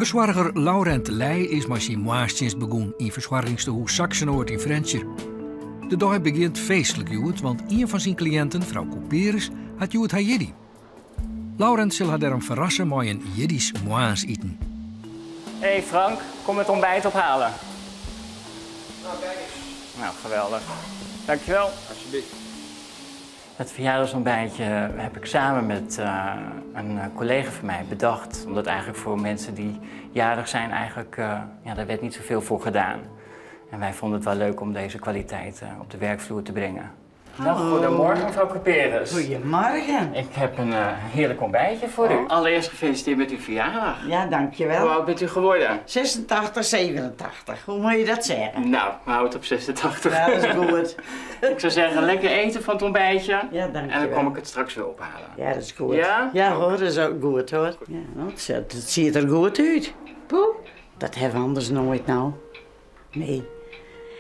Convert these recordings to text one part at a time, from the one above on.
Fersoarger Laurent Leij is mei syn moarnstsjinst begûn yn fersoargingstehûs Saxenoord yn Frjentsjer. De dei begjint feestlik hjoed, want ien fan syn kliïnten, frou Couperus, hat hjoed har jierdei. Laurent sil har dêrom ferrasse mei in jierdeis moarnsiten. Hey Frank, kom het ontbijt ophalen. Nou, kijk eens. Nou, geweldig. Dankjewel. Alsjeblieft. Het verjaardagsontbijtje heb ik samen met eh, een eh, collega van mij bedacht. Omdat eigenlijk voor mensen die jarig zijn, eigenlijk, uh, ja, daar werd niet zoveel voor gedaan. En wij vonden het wel leuk om deze kwaliteit op de werkvloer te brengen. Nou, goedemorgen mevrouw Couperus. Goedemorgen. Ik heb een uh, heerlijk ontbijtje voor u. Oh. Allereerst gefeliciteerd met uw verjaardag. Ja, dankjewel. Hoe oud bent u geworden? 86, 87. Hoe moet je dat zeggen? Nou, we houden het op 86. Ja, dat is goed. ik zou zeggen, lekker eten van het ontbijtje. Ja, dankjewel. En dan kom ik het straks weer ophalen. Ja, dat is goed. Ja? Ja hoor, dat is ook goed hoor. Ja, het, het ziet er goed uit. Poeh, dat hebben we anders nooit nou. Nee.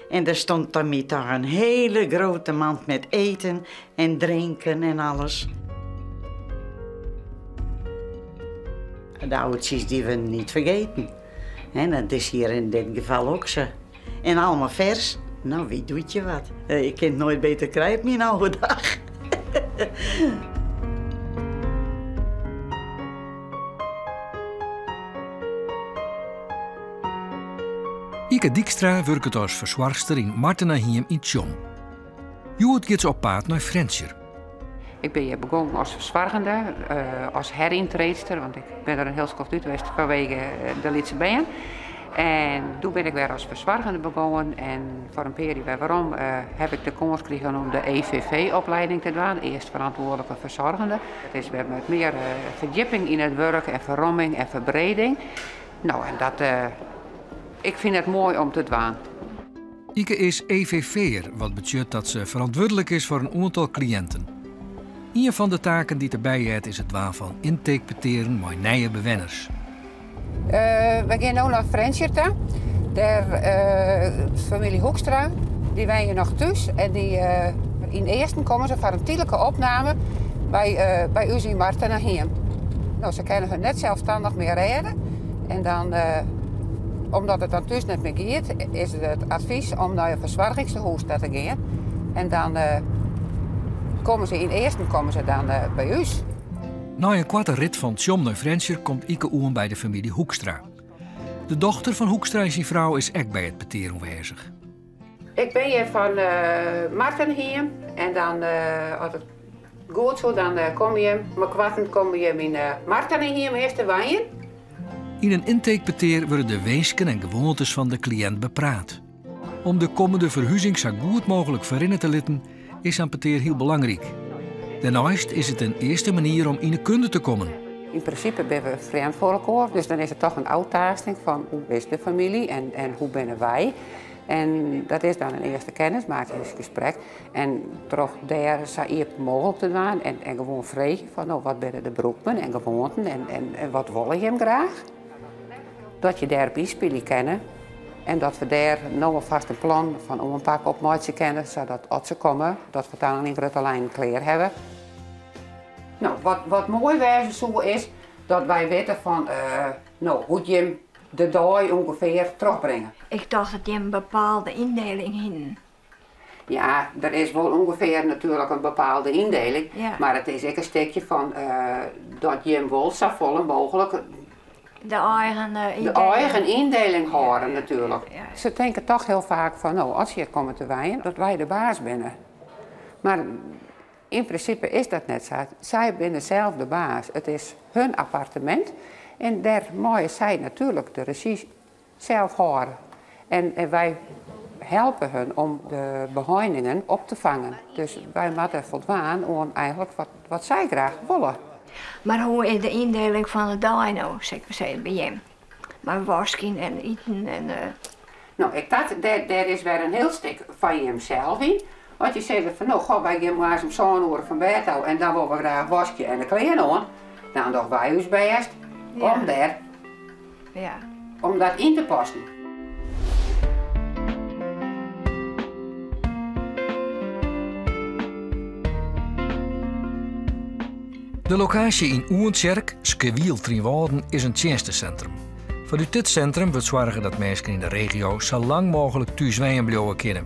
En er stond dan daar een hele grote mand met eten en drinken en alles. De oudjes die we niet vergeten. En dat is hier in dit geval ook zo. En allemaal vers. Nou, wie doet je wat? Eh, ik kan het nooit beter krijgen, mijn oude dag. Ike Dykstra wurket as fersoarchster yn Martenahiem yn Tsjom. Hjoed giet se op paad nei Frjentsjer. Ik bin hjir begûn as fersoargende, eh, as heryntreedster, want ik bin der in hiel skoft út west fanwege de lytse bern. En doe bin ik wer as fersoargende begûn en foar in pear jier wer werom eh, heb ik de kâns krigen om de EVV-oplieding te dwaan, Eerst Verantwoordelijke Verzorgende. Dat is wer met mear eh, ferdjipping yn it wurk en ferromming en ferbreding. Nou, en dat, uh, ik fyn it moai om te dwaan. Ike is EVV'er, wat betsjut dat se ferantwurdlik is foar in oantal kliïnten. Ien fan de taken dy't derby heart is it dwaan fan intakepetearen mei nije bewenners. Uh, we gean no nei Frjentsjer ta. Dêr, uh, famylje Hoekstra, dy wenje noch thús. En dy, uh, ynearsten komme se foar in tydlike opname by, uh, by ús yn Martenahiem. No, se kinne har net selsstannich mear rêde. En dan, uh, omdat it dan thús net mear giet, is it it advys om nei in fersoargingstehûs ta te gean. En dan uh, komme se ynearsten komme se dan uh, by ús. Nei in koarte rit fan Tsjom nei Frjentsjer komt Ike oan by de famylje Hoekstra. De dochter fan Hoekstra en syn frou is ek by it petear oanwêzich. Ik bin hjir fan uh, Martenhiem en dan, uh, as it goed soe, dan uh, komme jim, mei koarten komme jim yn uh, Martenhiem earst te wenjen. Yn in intakepetear wurde de winsken en gewoantes fan de kliïnt bepraat. Om de kommende ferhuzing sa goed mooglik ferrinne te litten, is sa'n petear hiel belangryk. Dêrneist is it in earste manier om yn 'e kunde te kommen. Yn prinsipe binne we frjemd foar elkoar, dus dan is it toch in ôftaasting fan hoe is de famylje en, en hoe binne wy. En dat is dan in earste kennismakingsgesprek. En troch dêr sa iepen mooglik te dwaan en, en gewoan freegje fan no, wat binne de brûkmen en gewoanten en, en, en wat wolle jim graach? Dat je dêrop ynspylje kinne en dat we dêr no alfêst in plan fan oanpak op meitsje kinne, sadat as se komme, dat we it dan yn grutte lijnen klear hawwe. No, wat, wat moai wêze soe is dat wy witte fan uh, no, hoe't jim de dei ûngefear trochbringe. Ik tocht dat jim in bepaalde yndieling hienen. Ja, der is wol ûngefear natuerlik in bepaalde yndieling, Ja. mar it is ek in stikje fan uh, dat jim wol safolle mooglik De eigen uh, de yndieling. eigen yndieling hâlde natuerlik. Ja. Se tinke toch hiel faak fan, no, as se hjir komme te wenjen, dat wy de baas binne. Mar yn prinsipe is dat net sa. Sy binne sels de baas. It is hun appartemint en dêr meie sy natuerlik de rezjy sels hâlde. En, en wy helpe hun om de beheiningen op te fangen. Dus wy moatte foldwaan oan eigentlik wat, wat sy graach wolle. Mar hoe is de yndieling fan de dei no, sil ik mar sizze, by jim? Mei waskjen en iten en... Uh... No, ek dat, dêr, dêr is wer in hiel stik fan jimsels yn. As je sizze fan, no, goh, wy gean moarns om 7 oere fan bêd ôf en dan wolle we graach waskje en de klean oan, dan dogge wy ús bêst Ja. om dêr Ja. om dat yn te passen. De lokaasje yn Oentsjerk, Skewiel Trynwâlden, is in tsjinstesintrum. Fanút dit sintrum wurdt soarge dat minsken yn de regio sa lang mooglik thús wenjen bliuwe kinne.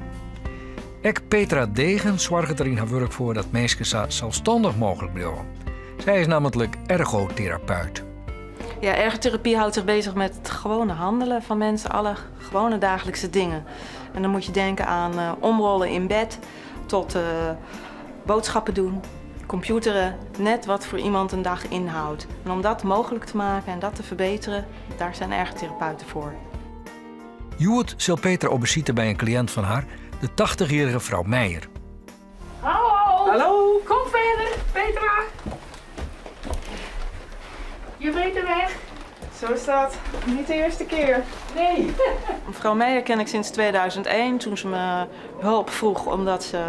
Ek Petra Degen soarget der yn har wurk foar dat minsken sa selsstannich mooglik bliuwe. Sy is nammentlik ergoterapeut. Ja, ergotherapie houdt zich bezig met het gewone handelen van mensen, alle gewone dagelijkse dingen. En dan moet je denken aan uh, omrollen in bed tot uh, boodschappen doen, computeren, net wat voor iemand een dag inhoudt. En om dat mogelijk te maken en dat te verbeteren, daar zijn ergotherapeuten voor. Hjoed sil Petra op besite by in kliïnt fan har, de 80-jierrige frou Meijer. Hallo. Hallo. Kom verder, Petra. Je weet de weg. Zo is dat. Niet de eerste keer. Nee. Mevrouw Meijer ken ik sinds 2001, toen ze me hulp vroeg omdat ze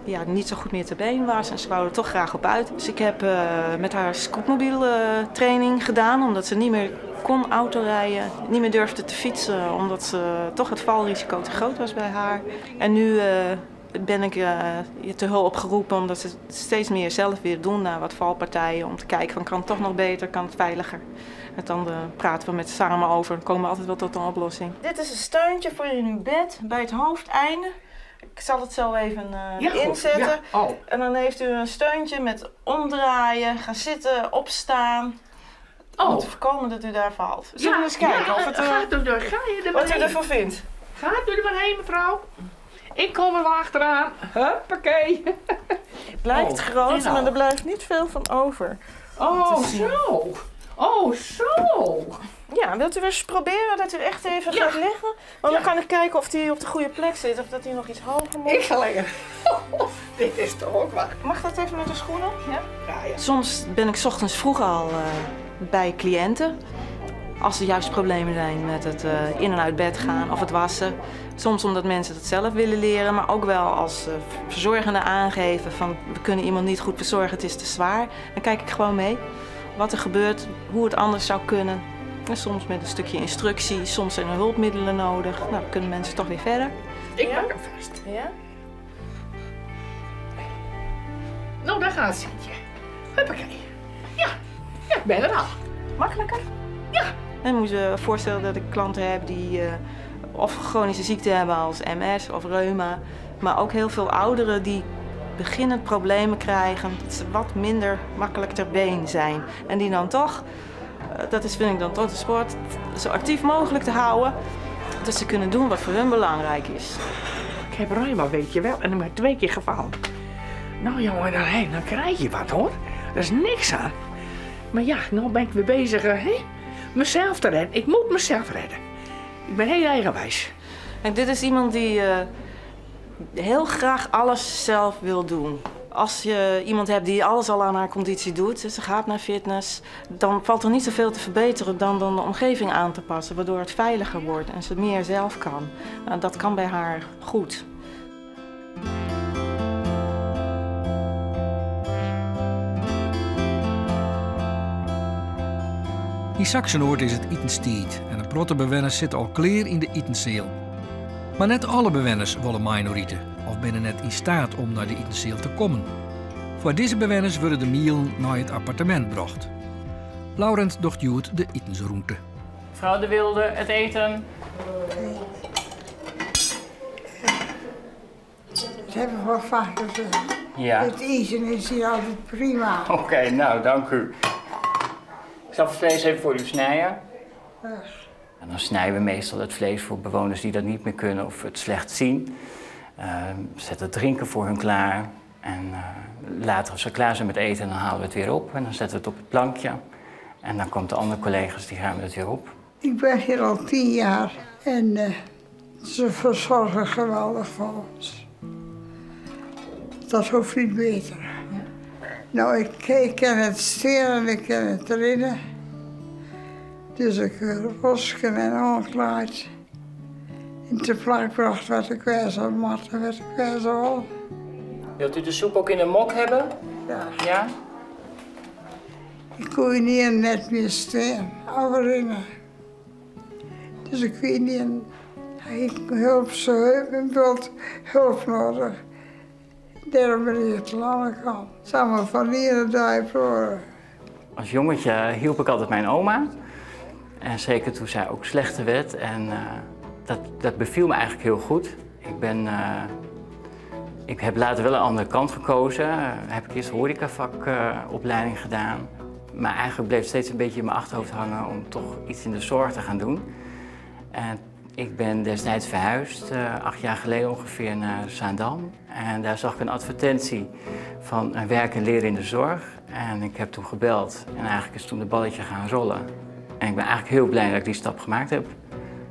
ja, niet zo goed meer te been was en ze wou er toch graag op uit. Dus ik heb uh, met haar scootmobiel uh, training gedaan, omdat ze niet meer kon autorijden, niet meer durfde te fietsen, omdat ze toch het valrisico te groot was bij haar. En nu uh, ben ik te hulp geroepen omdat ze steeds meer zelf weer doen na wat valpartijen. Om te kijken van kan het toch nog beter, kan het veiliger. En dan praten we met samen over en komen we altijd wel tot een oplossing. Dit is een steuntje voor in uw bed bij het hoofdeinde. Ik zal het zo even uh, ja, inzetten. Ja. Oh. En dan heeft u een steuntje met omdraaien, gaan zitten, opstaan. Oh. Om te voorkomen dat u daar valt. Zullen we eens kijken ja, of het, gaat u er, ga je er wat u ervan vindt? Gaat u er maar heen, mevrouw. Ik kom er wel achteraan. Huppakee. Het blijft oh, groot, maar er blijft niet veel van over. Oh, zo. Oh, zo. Ja, wilt u eens proberen dat u echt even Ja. gaat liggen? Want Ja. dan kan ik kijken of die op de goede plek zit of dat hij nog iets hoger moet. Ik ga lekker. Dit is toch ook waar. Mag dat even met de schoenen? Ja. Ja, ja. Soms ben ik 's ochtends vroeg al bij cliënten. Als er juist problemen zijn met het in en uit bed gaan of het wassen. Soms omdat mensen dat zelf willen leren, maar ook wel als verzorgenden aangeven van we kunnen iemand niet goed verzorgen, het is te zwaar. Dan kijk ik gewoon mee wat er gebeurt, hoe het anders zou kunnen. En soms met een stukje instructie, soms zijn er hulpmiddelen nodig. Nou, dan kunnen mensen toch weer verder. Ik pak hem vast. Ja? Nou, daar gaat Sietje. Huppakee. Ja. Ja, ik ben er al. Makkelijker? Ja. En moet je je voorstellen dat ik klanten heb die of chronische ziekten hebben als MS of reuma. Maar ook heel veel ouderen die beginnend problemen krijgen. Dat ze wat minder makkelijk ter been zijn. En die dan toch, dat is vind ik dan toch de sport, zo actief mogelijk te houden. Dat ze kunnen doen wat voor hun belangrijk is. Ik heb reuma, weet je wel. En ik ben 2 keer gevallen. Nou jongen, dan, hé, dan krijg je wat hoor. Daar is niks aan. Maar ja, nou ben ik weer bezig hè? Mezelf te redden. Ik moet mezelf redden. Ik ben heel eigenwijs. En dit is iemand die heel graag alles zelf wil doen. Als je iemand hebt die alles al aan haar conditie doet, ze gaat naar fitness, dan valt er niet zoveel te verbeteren dan de omgeving aan te passen, waardoor het veiliger wordt en ze meer zelf kan. Nou, dat kan bij haar goed. In Saxenoord is het itenstiid en de protte bewenners zitten al kleer in de itenseel. Maar net alle bewenners willen minorieten of binnen net in staat om naar de itenseel te komen. Voor deze bewenners worden de mielen naar het appartement gebracht. Laurent docht hjoed de itensroente. Mevrouw de Wilde, het eten. Dat hebben we wel vaker gezegd. Ja. Het eten is hier altijd prima. Oké, nou dank u. Ik zal het vlees even voor u snijden. En dan snijden we meestal het vlees voor bewoners die dat niet meer kunnen of het slecht zien. Zet het drinken voor hun klaar. En later als ze klaar zijn met eten, dan halen we het weer op. En dan zetten we het op het plankje. En dan komt de andere collega's, die ruimen het weer op. Ik ben hier al 10 jaar en ze verzorgen geweldig voor ons. Dat hoeft niet beter. Ja. Nou, ik ken het steren en ik ken het rennen. Dus ik wasken en aanklaard. En te plak bracht wat ik wijs zou matten, wat ik wijs zou. Wilt u de soep ook in een mok hebben? Ja. Ja? Ik kon niet net meer staan, of rennen. Dus ik weet niet, ik hulp zo, ik bult hulp nodig. Daarom ben ik het lang gegaan. Samen van hier en daar proberen. Als jongetje hielp ik altijd mijn oma. En zeker toen zij ook slechter werd. En dat, dat beviel me eigenlijk heel goed. Ik, ben, ik heb later wel een andere kant gekozen. Heb ik eerst horecavakopleiding gedaan. Maar eigenlijk bleef het steeds een beetje in mijn achterhoofd hangen om toch iets in de zorg te gaan doen. En ik ben destijds verhuisd, 8 jaar geleden ongeveer, naar Zaandam. En daar zag ik een advertentie van werk en leren in de zorg. En ik heb toen gebeld en eigenlijk is toen de balletje gaan rollen. En ik ben eigenlijk heel blij dat ik die stap gemaakt heb.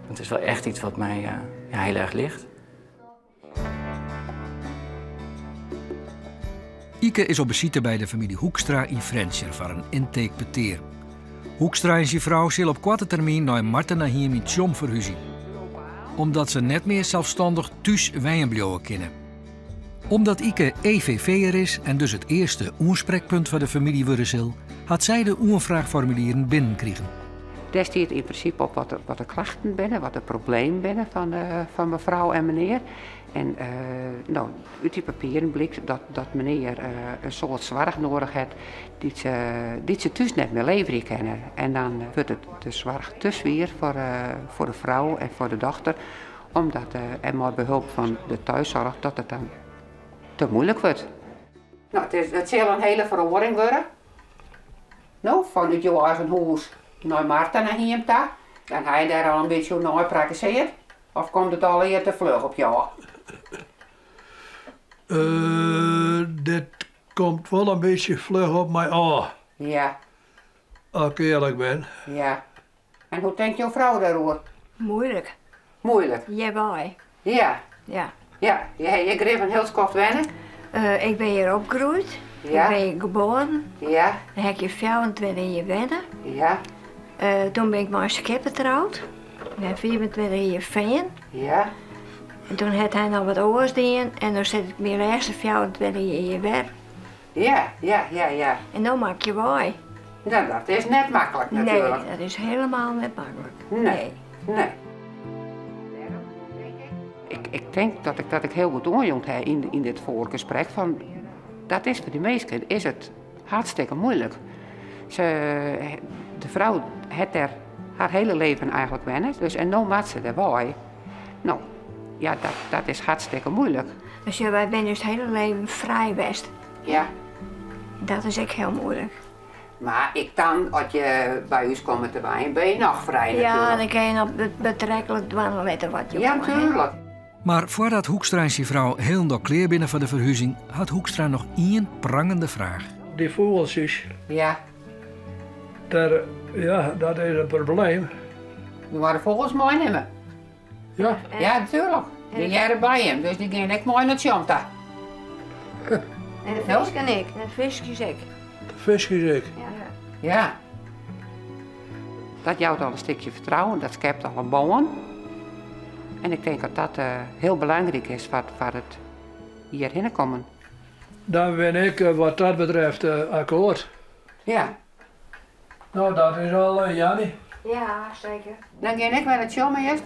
Want het is wel echt iets wat mij ja, heel erg ligt. Ike is op besite bij de familie Hoekstra in Frjentsjer foar in intakepetear. Hoekstra en syn frou sille op koarte termyn nei Martenahiem yn Tsjom ferhúzje. Omdat se net mear selsstannich thús wenjen bliuwe kinne. Omdat Ike EVV'er is en dus it earste oansprekpunt foar de famylje wurde sil, hat sy de oanfraachformulieren binnenkrigen. Dêr stiet yn prinsipe op wat de klachten binne, wat de problemen binne fan mefrou en menear. En no, út dy papieren blykt dat menear in soad soarch nedich hat dy't se thús net mear leverje kinne. En dan wurdt it de soarch te swier foar de frou en foar de dochter, omdat en mei behulp fan de thuiszorg dat it dan te muoilik wurdt. No, it sil in hiele feroaring wurde. No, fanút jo eigen hûs nei Martenahiem ta. Dan ha je dêr al in bytsje oer neiprakkesearre. Of komt it allegear te fluch op jou? Dit komt wol in bytsje fluch op my ôf. As ik earlik bin. Ja. En hoe tinkt jo frou dêroer? Muoilik. Muoilik? Hjirwei. Ja. Ja. Ja. Je ha hjir grif in hiel skoft wenne? Ik bin hjir opgroeid. Ik bin hjir geboren. Dan ha ik hjir 24 jier wenne. Doe bin ik mei Skipper troud. Ik bin 25 jier fearn. En doe hat hy noch wat oars dien en no sit ik myn lêste 24 jier hjir wer. En no moat ik hjirwei. No, dat is net maklik natuerlik. Nee, dat is hielendal net maklik. Nee, nee. Ik tink dat ik hiel goed oanjûn ha yn dit foargesprek fan dat is foar dy minsken is it hartstikke muoilik. Se, de frou hat dêr har hiele leven eigentlik wenne, dus en no moat se dêrwei. No, ja, dat is hartstikke muoilik. Dus ja, wy binne ús hiele leven frij west. Dat is ek hiel muoilik. Mar ek dan, as je by ús komme te wenjen, binne je noch frij Ja, natuerlik. dan kinne je noch betreklik dwaan en litte wat je Ja, wolle, hè. tuerlik. Mar foardat Hoekstra en syn frou hielendal klear binne foar de ferhuzing, hat Hoekstra noch ien prangende fraach. Dy fûgeltsjes. Dêr, ja, dat is in probleem. Je moatte de fûgels meinimme. Ja, natuerlik. Dy hearre by him, dus dy gean ek mei nei Tsjom ta. En de fisken ek. En de fiskjes ek. De fiskjes ek. Ja. Ja. Dat jout al in stikje fertrouwen, dat skept al in bân. En ik tink dat dat hiel belangryk is foar it hjirhinne kommen. Dan bin ik wat dat betreft akkoard. No, dat is al, Jannie. Ja, seker. Dan gean ik wer nei Tsjom earst.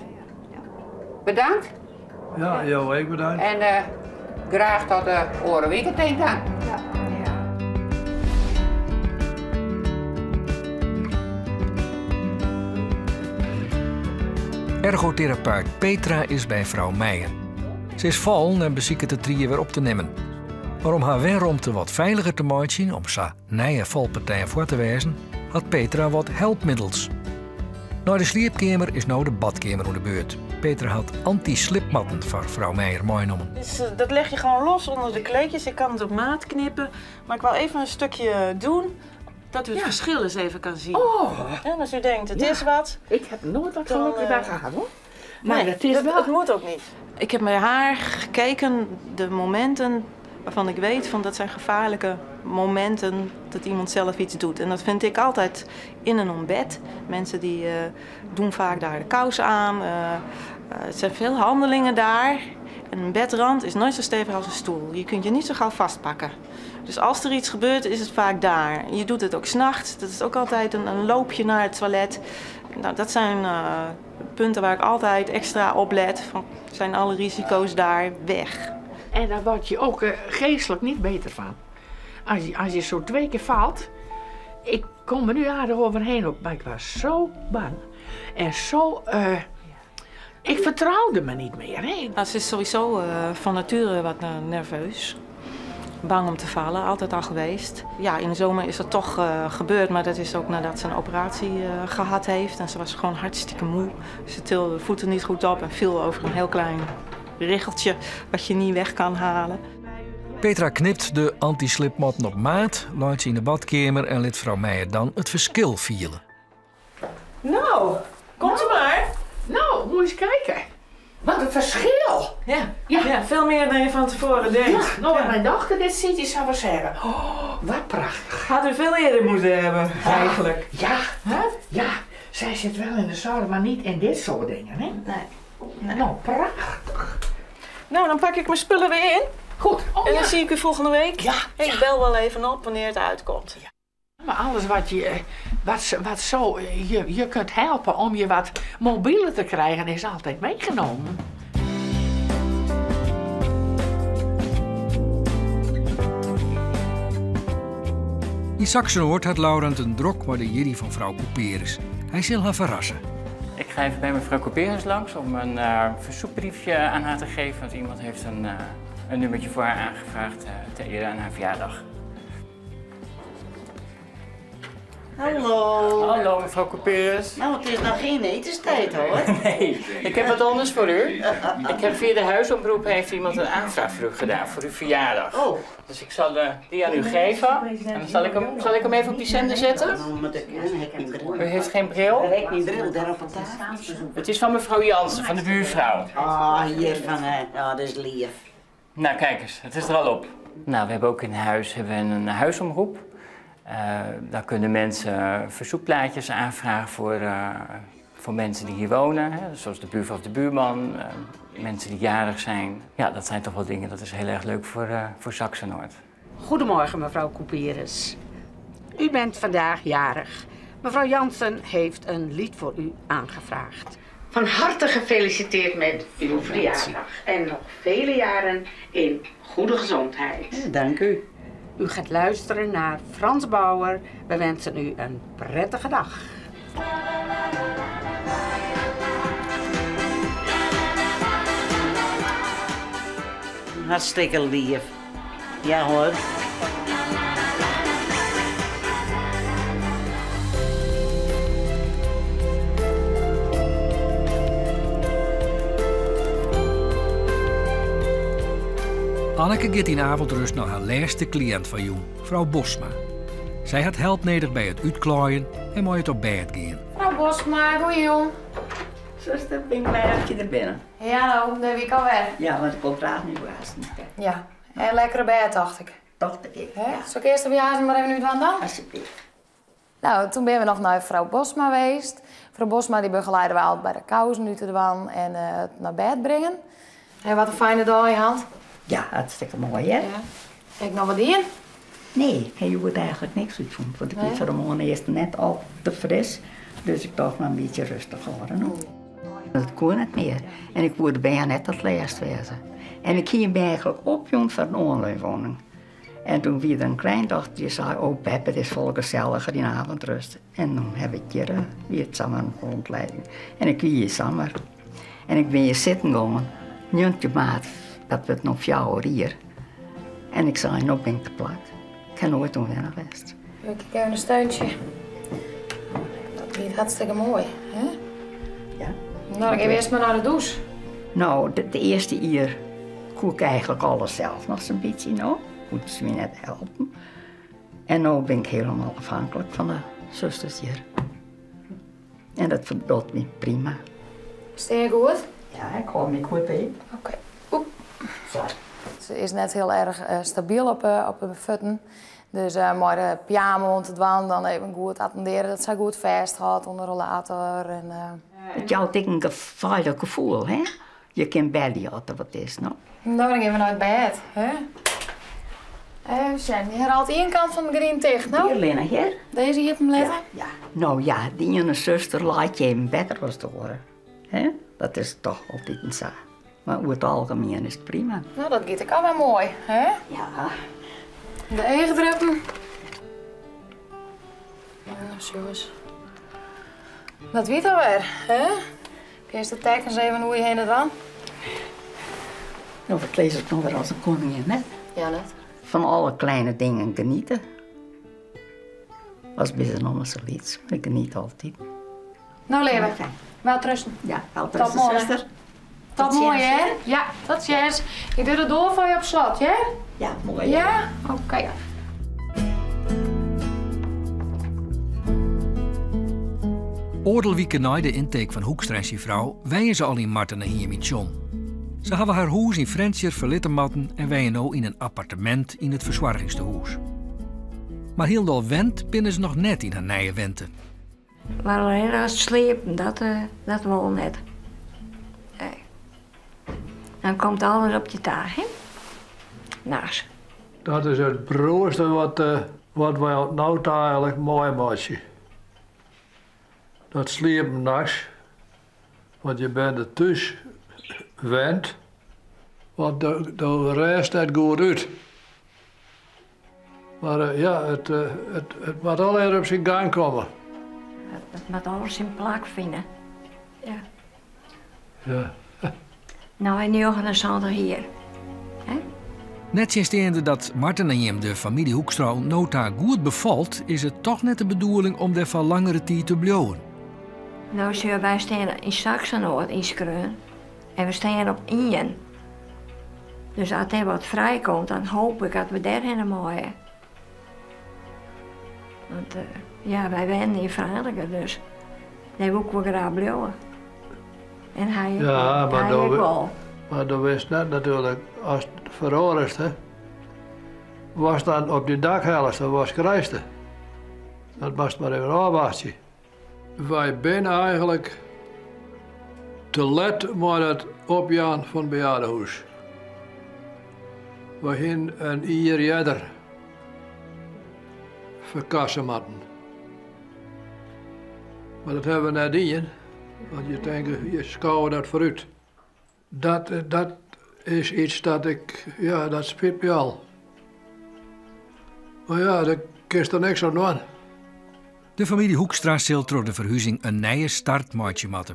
Bedankt. Ja, jo ek bedankt. En graach tot de oare wike, tink dan. Ja. Ergoterapeut Petra is by frou Meijer. Se is fallen en besiket de trie wer op te nimmen. Mar om har wenromte wat feiliger te meitsjen, om sa nije falpartijen foar te wêzen, hat Petra wat helpmiddels. Nei de sliepkeamer is no de badkeamer oan de beurt. Petra hat anti-slipmatten foar frou Meijer meinommen. Dus dat leg je gewoon los onder de kleedjes. Ik kan het op maat knippen, maar ik wil even een stukje doen dat u het verschil eens even kan zien. En als u denkt, het is wat. Ik heb noait wat Dan, gelokken daar gehad, hoor. Maar nee, het is wel het moet ook niet. Ik heb met haar gekeken, de momenten waarvan ik weet van dat zijn gevaarlijke momenten dat iemand zelf iets doet. En dat vind ik altijd in en om bed. Mensen die doen vaak daar de kous aan. Het zijn veel handelingen daar. En een bedrand is nooit zo stevig als een stoel. Je kunt je niet zo gauw vastpakken. Dus als er iets gebeurt, is het vaak daar. Je doet het ook 's nachts. Dat is ook altijd een loopje naar het toilet. Dat zijn punten waar ik altijd extra op let. Van, zijn alle risico's daar weg? En daar word je ook geestelijk niet beter van. Als je zo 2 keer valt, ik kom er nu aardig overheen op, maar ik was zo bang. En zo, ik vertrouwde me niet meer. Hè. Nou, ze is sowieso van nature wat nerveus. Bang om te vallen, altijd al geweest. Ja, in de zomer is dat toch gebeurd, maar dat is ook nadat ze een operatie gehad heeft. En ze was gewoon hartstikke moe. Ze tilde de voeten niet goed op en viel over een heel klein richeltje wat je niet weg kan halen. Petra knipt de anti-slipmat op maat, laat ze in de badkamer en liet mevrouw Meijer dan het verschil vielen. Nou, komt u maar. Nou, moet je eens kijken. Wat een verschil! Ja, ja. Ja, veel meer dan je van tevoren denkt. Ja, nou, wat mijn dochter dit ziet, die zou wel zeggen. Oh, wat prachtig. Had u veel eerder moeten hebben, eigenlijk. Ja, huh? Ja. Zij zit wel in de zorg, maar niet in dit soort dingen, hè? Nee. Nee. Nou, prachtig. Nou, dan pak ik mijn spullen weer in. Goed. Oh, en dan ja. zie ik u volgende week. Ja, Ik bel wel even op wanneer het uitkomt. Ja. Maar alles wat je, wat zo, je kunt helpen om je wat mobieler te krijgen, is altijd meegenomen. In Saxenoord had Laurent een drok waar de jitty van vrouw Couperus. Hij zal haar verrassen. Ik ga even bij mevrouw Couperus langs om een verzoekbriefje aan haar te geven. Want iemand heeft een nummertje voor haar aangevraagd ter ere aan haar verjaardag. Hallo. Hallo mevrouw Couperus. Nou, het is nog geen etenstijd hoor. Nee, ik heb wat anders voor u. Ik heb via de huisomroep heeft iemand een aanvraag voor u gedaan, voor uw verjaardag. Oh. Dus ik zal die aan u geven. En dan zal ik hem even op die zender zetten? U heeft geen bril? Ik heb geen bril, daar op de tafel. Het is van mevrouw Jansen, van de buurvrouw. Ah, hier van, ja, dat is lief. Nou, kijk eens, het is er al op. Nou, we hebben ook in huis hebben we een huisomroep. Daar kunnen mensen verzoekplaatjes aanvragen voor mensen die hier wonen. Hè, zoals de buurvrouw of de buurman, mensen die jarig zijn. Ja, dat zijn toch wel dingen, dat is heel erg leuk voor Saxenoord. Goedemorgen mevrouw Couperus. U bent vandaag jarig. Mevrouw Jansen heeft een lied voor u aangevraagd. Van harte gefeliciteerd met uw verjaardag. En nog vele jaren in goede gezondheid. Ja, dank u. U gaat luisteren naar Frans Bauer. We wensen u een prettige dag. Hartstikke lief. Ja hoor. Anneke gaat in avondrust naar haar laatste cliënt van jong, mevrouw Bosma. Zij had help nodig bij het uitklaaien en mooi het op bed gaan. Mevrouw Bosma, goeie jong. Zuster, ben ik blij dat je er bent. Ja nou, daar ben ik alweer. Ja, want ik kom graag nu wassen. Ja, en lekker bed, dacht ik. Dacht ik, ja. Zal ik eerst op je maar even nu dan? Alsjeblieft. Nou, toen ben we nog naar mevrouw Bosma geweest. Mevrouw Bosma die begeleiden we altijd bij de kousen nu te dwan en naar bed brengen. Hey, wat een fijne dag in je hand. Ja, hartstikke mooi, hè? Ja. Heb ik nog wat in? Nee, je moet eigenlijk niks doen. Want ik nee? van de morgen eerst net al te fris. Dus ik dacht maar een beetje rustig houden. Dat kon het meer. En ik wilde bijna net het laatst wezen. En ik ging eigenlijk op, jong, van een onleefwoning. En toen weer een kleindochtertje zei, oh Beb, het is vol gezelliger in avondrust. En dan heb ik hier weer het samen een rondleiding. En ik wie hier samen. En ik ben hier zitten gegaan. Njontje maat. Dat werd nog 4 hier. En ik zei, nou ben ik te plak. Ik ga nooit onwennig geweest. Ik even een steuntje. Dat is hartstikke mooi, hè? Ja. Nou, dan ga je eerst maar naar de douche. Nou, de eerste jaar koek ik eigenlijk alles zelf nog zo'n beetje, nou. Moeten ze me net helpen. En nu ben ik helemaal afhankelijk van de zusters hier. En dat doet me prima. Sta je goed? Ja, ik hou me goed bij. Oké. Okay. Ze is net heel erg stabiel op de voeten. Dus maar de pyjama om te dwalen, dan even goed attenderen dat ze goed vasthoudt onder de rollator. En, Het jouwt een veilig gevoel, hè? Je kan bellen als er wat is, no? Nou, dan gaan we naar het bed, hè? Even zien, je herhaalt één kant van de green tegen, nou? Hier, Lena, hier. Deze hier op hem letten? Ja, ja. Nou ja, die ene zuster laat je even beter als te horen. Hè? Dat is toch altijd een zaak. Maar over het algemeen is het prima. Nou, dat gaat ook al wel mooi, hè? Ja. De eigen druppen. Nou, zo eens. Dat wie it alwer, hè? Kinst de tekens even oer je hinne dwaan? No, ferkleed ik noch wer as in koningin, net? Ja, net. Fan alle kleine dingen geniete. As binne se noch mar sa lyts, mar ik geniet altyd. No, leave, welterusten. Ja, welterusten, suster. Tot moarn, hear. Ja, tot sjen. Ik doch de doar foar je op slot, hear. Ja, moai. Ja? Oké. Oardel wike nei de intake fan Hoekstra en syn frou wenje se al yn Martenahiem yn Tsjom. Se hawwe har hûs yn Frjentsjer ferlitte moatten en wenje no yn in appartemint yn it fersoargingstehûs. Mar hielendal wend binne se noch net yn har nije wente. Mar allinnich it sliepen, dat, dat wol net. Nee. Dan komt alles op je ta, hè? Nachts. Dat is it broaste wat, wat wy oant no ta eigenlik meimeitsje. Dat sliepen nachts, want je binne der thús wend, want do rêst net goed út. Mar ja, it it moat allegear op syn gang komme. It moat alles syn plak fine. Ja. Ja. No en 79 jier. Hè? Nettsjinsteande dat Martenahiem de famylje Hoekstra oant no ta goed befalt, is it toch net de bedoeling om dêr foar langere tiid te bliuwen. No sjoch, wy steane yn Saxenoord ynskreaun en we steane op ien. Dus as dêr wat frijkomt, dan hoop ik dat we dêrhinne meie. Want ja, wy wennen yn Franeker, dus dêr woe ik wol graach bliuwe. En hy ek, Ja, mar hy do, ek wol. mar do witst net natuerlik, ast feroarest, hè, watst dan op dyn dak hellest en watst krijst. Dat moatst mar even ôfwachtsje. Wy binne eigenlik te let mei dat opjaan fan it bejaardehûs. Wy hiene in jier earder ferkasse moatten. Mar dat hawwe we net dien, want je tinke, je skowe dat foarút. Dat, dat is iets dat ik, ja, dat spyt my al. Mar ja, dêr kinst der niks oan dwaan. De famylje Hoekstra sil troch de ferhuzing in nije start meitsje moatte.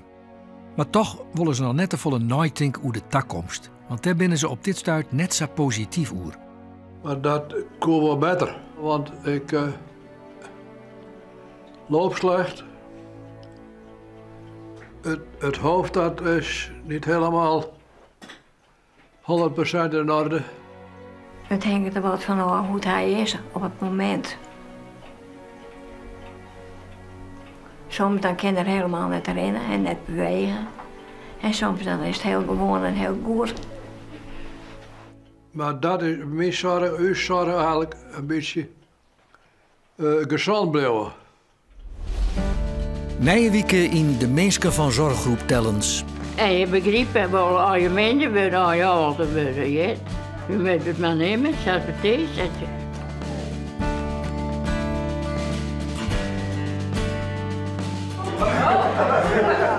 Mar toch wolle se noch net tefolle neitinke oer de takomst, want dêr binne se op dit stuit net sa posityf oer. Mar dat koe wol better, want ik loop slecht. Het hoofd dat is niet helemaal 100% in orde. It hinget der wat fan ôf hoe't hy is op it momint. Soms dan kin er helemaal net rinne en net bewege. En soms dan is it hiel gewoan en hiel goed. Mar dat is myn soarch, ús soarch eigenlik in bytsje gezond bliuwe. Nije wike yn De Minsken fan Zorggroep Tellens. En je begripe wol, as je minder wurde, as je âlder wurde, hear. Je moatte it mar nimme sa't it is.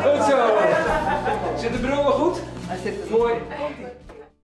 Goed zo. Zit de bril wel goed? Hij zit mooi.